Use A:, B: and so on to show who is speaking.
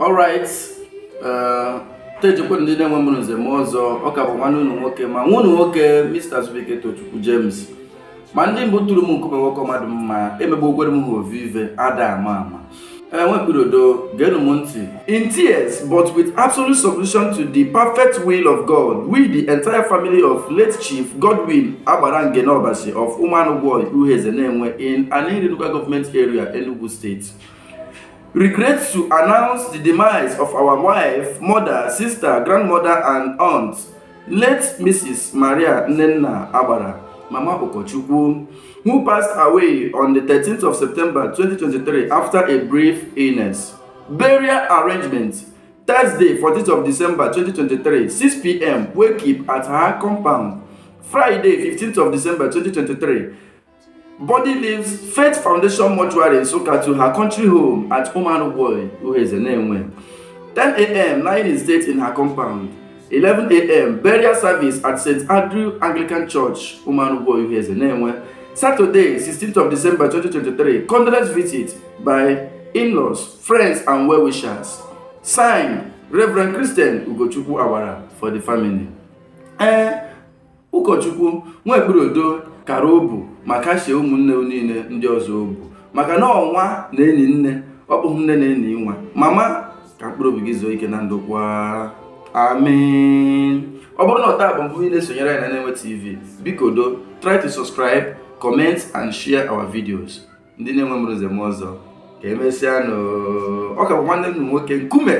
A: Alright, tejekwe ndị na-enwe mụrụ nze m ọzọ. Ọ ka bụ nwanne unu nwoke ma nwa unu nwoke, Mr. Azubike Tochukwu James. Ma ndị mbụ tụrụ m nkume, nwoke mmadụ mma emegbukwere m ha ovive ada ama ama. Ee, nwekpirodo, geenụ m ntị. In tears but with absolute submission to the perfect will of God, we, the entire family of late Chief Godwin Agbara Ngene Obasi of Umuanugwoi Uheze Nenwe in Aninri Local Government Area, Enugu State, regret to announce the demise of our wife, mother, sister, grandmother and aunt, late Mrs. Maria Nnenna Agbara, Mama Ụkọchukwu, who passed away on the 13th of September 2023 after a brief illness. Burial arrangement: Thursday, 14th of December 2023, 6 p.m., wake keep at her compound. Friday, 15th of December 2023, body leaves Faith Foundation Mortuary, Nsukka, to her country home at Umuanugwoi, Uheze Nenwe. 10 a.m., lying in state in her compound. 11 a.m., burial service at St. Andrew Anglican Church, Umuanugwoi, Uheze Nenwe. Saturday, 16th of December 2023, condolence visit by in-laws, friends, and well-wishers. Signed, Reverend Christian Ugochukwu Awara for the family. Ee, ụkọchukwu nwekpirodo kara obu ma kashie ụmụnne niile ndị ọzọ obu, maka na ọnwa na enyi nne, ọ bụghị nne na enyi nwa. Mama, ka mkpụrụ obi gị zuo ike na ndokwa, amen. Ọ bụrụ na ọ taa bụ mbụ ị na-esonyere anyị na Nenwe TV, biko do try to subscribe, comment and share our videos. Ndị na-enwe mụrụ nze m ọzọ, ka emesịa nụ. Ọ ka bụ nwanne m nwoke Nkume.